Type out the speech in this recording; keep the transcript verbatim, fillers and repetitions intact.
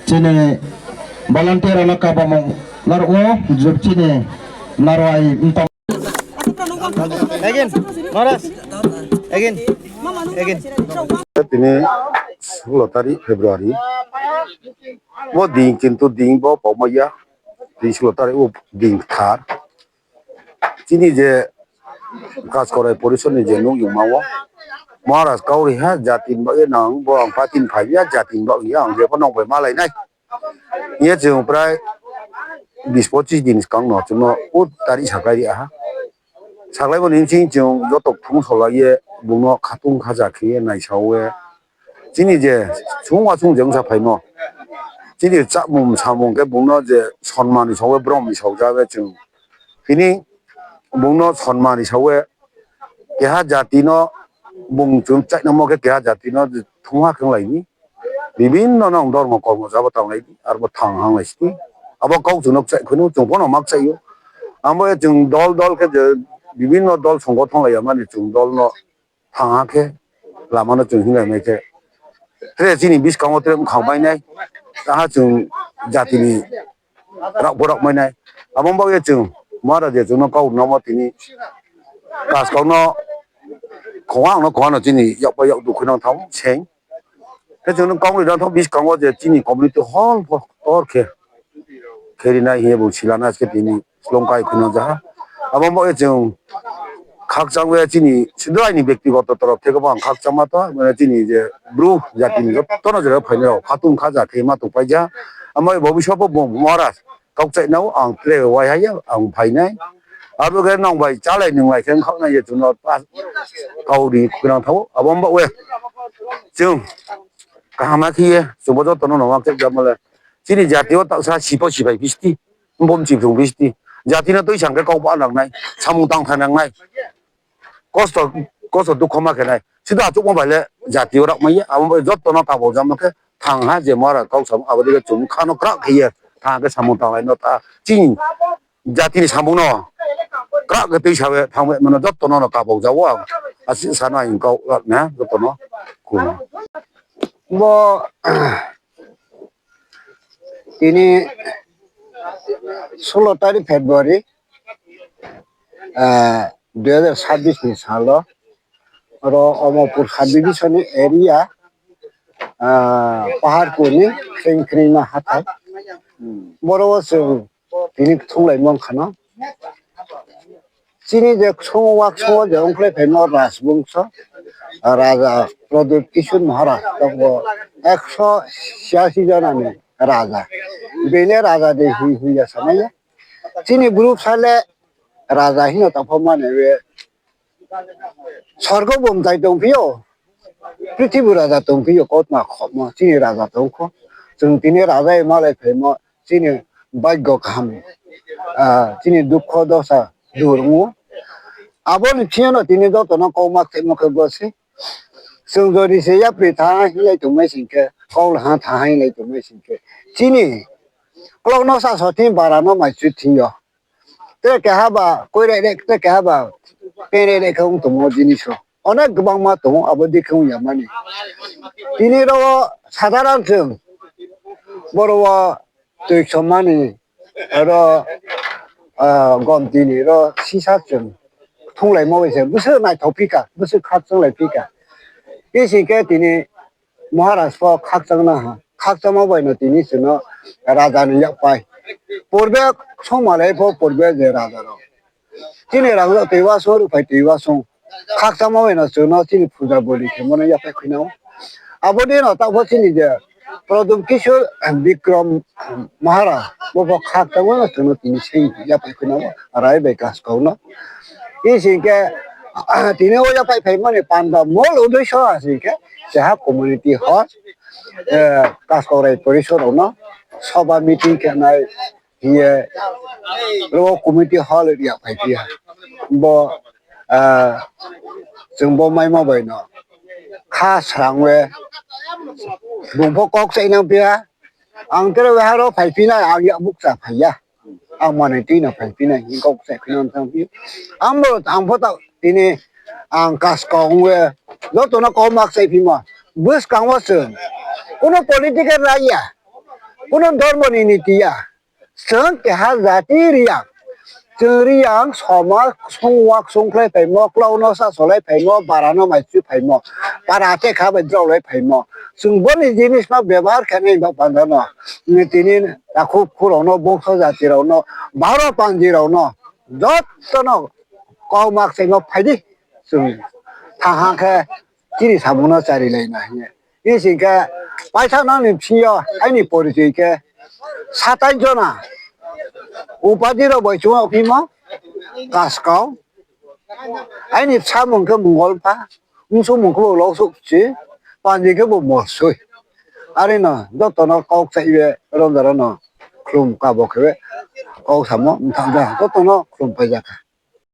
Chini volunteer rao no kabamung laruh wo, je chini narwai mtang. Again, Maharaj. Again. Again. Tini ষোলো তারিখ February. Bo din kintu din bo paumai ya. Tini ষোলো তারিখ wo din kthar. Chini je Kaskorai Porishod ni je nouh yongma wo Maharaj kau ri ha, jati ni bagoi nang bo ang party ni phai ya, jati ni bagoi ya, ang je pho nang bai malai nai. Hing ye chung prai bis pochis din skang no chung no o tari saklai ri ha. Saklaimo ni bsing chung joto kthung solai ye bung no khatung khaja khe ye naisao ye. Chini je sung wasung je ongsa phaimo, chini chámung samung khe bung no je sonman ni sao ye brom ni sao ja ye chung. Tini bung no sonman ni sao ye keha jati no bung chung chainamo khe keha jati no thungha khenglai ni. Bibinno no dormo kormo jabo tanglai di, arbo thang hanglai sdi. Abo kau chung no kchaih khuino, chung pho no ma kchaih ou. Abo ye chung dol dol khe je bibinno dol songgothon lai ya mani chung dol no thangha khe lama no chung hinglai mai khe, tre chini buskang wo tre mkhang mai nai, taha chung jati ni rao pho rao mai nai. Abo baoh ye chung Maharaj je chung no kau rinomo tini Kaskau no khongha ang no khongha no chini yakpai yak dukhu nang thang seng. Khe chung no kau ri nang thang buskang wo je chini community hall pho tor khe kheri nai hing ye bung sila nai se tini slong kai khuino jaha. Abo baoh ye chung khakchang ye chini sudu aini bektigoto torof theke bo ang khakchangma to, mane chini je Bru jati ni joto no jera phainai rao khatung khaja khe ma tongpai ja. Abo bo biso pho bung Maharaj kau kchaih nao ang tre wai ha ya ang phainai. Abo khe nang bai chálai nunglai khe ongkhaoh nai ye chung no pa kau ri khuinang thang ou. Abo baoh ye chung kaham khe ye chung bo joto no nang kchaih jamo le. Chini jati wo taohsa si pho si phai phi sdi, bom si phrung phi sdi. Jati no tuisang khe kau ba nang nai, samung tang tha nang nai. Kosto, kosto dukho ma khe nai. Sido achouhmo bai le jati wo rao mai ye, abo bai joto no kabau jamo khe thang ha je Maharaj kau samo, abo dei khe chung kha no krak khe ye, thang khe samung tanglai no ta. Chini jati ni samung no krak khe tuisa ye thang ye mano joto no no kabau ja wo ang. Asi sa no ang kau rak na joto no. Khum. Bo tini ষোলো তারিখ February, দুই হাজার ছাব্বিশ ni sal wo, oro Omorpur sub division ni area, Paharpur ni Khring Khringma hathái. Boro wo chung tini kthunglaimo ongkha no. Chini je ksung wo, waksung wo je ongkhlai phaimo Rajbongso, Raja Pradyot Kishore Maharaj, tongbo একশো ছিয়াশি jona ni raja. Bini raja de hing hing ya samai ya. Chini Bru bsa le raja hing no tangpho mani ye. Sorgo bo mtai tongphi ou, prithibi raja tongphi ou, kautma khobmo chini raja tong kho. Chung tini raja ye malai phaimo chini bhagyo kaham, chini dukho dosa dur ong ou. Abo ni thing yo no tini joto no kau ma kchaihmo khe bo se. Chung jodi se yapri thanng hinglai tongmai sing khe, kau la ha thanng hinglai tongmai sing khe, chini klok no sa so thing bara no mai chu thing yo. Tre keha ba koirai re, tre keha ba penrai re khe ong tongmo jinis rao onek gbangma tong ou, abo dei khe ong ya mani. Tini ro wo sadharon chung boro wo tui kchomani ro, gomti ni ro sisa chung thunglaimo bai se bwswk naithao phi kha, bwswk khakchanglai phi kha. Bisi khe tini Maharaj pho khakchangna ha, khakchangma bai no tini chwngno raja ni yakpai. Purbe songmalai pho purbe je raja rao chini rangzag twi wasung, ruphai twi wasung, khakchangma bai no chwngno chini puja boli khemo no yaphai khuinao. Abo dei no taoh pho chini je Pradyot Kishore Bikram Maharaj, bo pho khakchangma no chwngno tini seng yaphai khuinao, rai bai kaskau no. Ising khe, tini o yaphai phaimani panda mol uddesho asing khe, keha community hall, Kaskau Rai Porishod rao no soba meeting khe nai hing ye, ro community hall ri yaphai phi ha. Bo, chwng bo maimo bai no kha srang ye, bung pho kau kchaih nang phi ha. Ang tre waiha ro phaiphi nai, ang yakbuh cha phai ya. Ang manoi tui no phaiphi nai hing kau kchaih khe nang thang phi. Ang bo, ang pho ta tini ang kaskau ong ye joto no kau ma kchaih phimo. Buskang wo chung kuno political right ya, kuno dormo ni niti ya. Chung keha jati Reang. Chung Reang somaj ksung wa ksung khlai phaimo, klau no sasolai phaimo, bara no maichu phaimo, para tekha bai draolai phaimo. Chung bo ni jinis no bebohar khe nai ba panda no, tini takhu khu rao no, bongso jati rao no, baro panji rao no, joto no kau makchaimo phai di. Chung thanng ha khe chini samung no charilai na hing ye. Hing sing khe, paithangnang ni bsing yo aini porichoi khe satai jona upadi rao bai chung phimo, Kaskau. Aini bsa mung khe Mongol pha, bsung mung khe bo Lousouhchi, panji khe bo Molsoi. Are no joto no kau kchaih ye ronjaro no khlum kabo khe kau samo mthang ja, joto no khlum pai ja kha.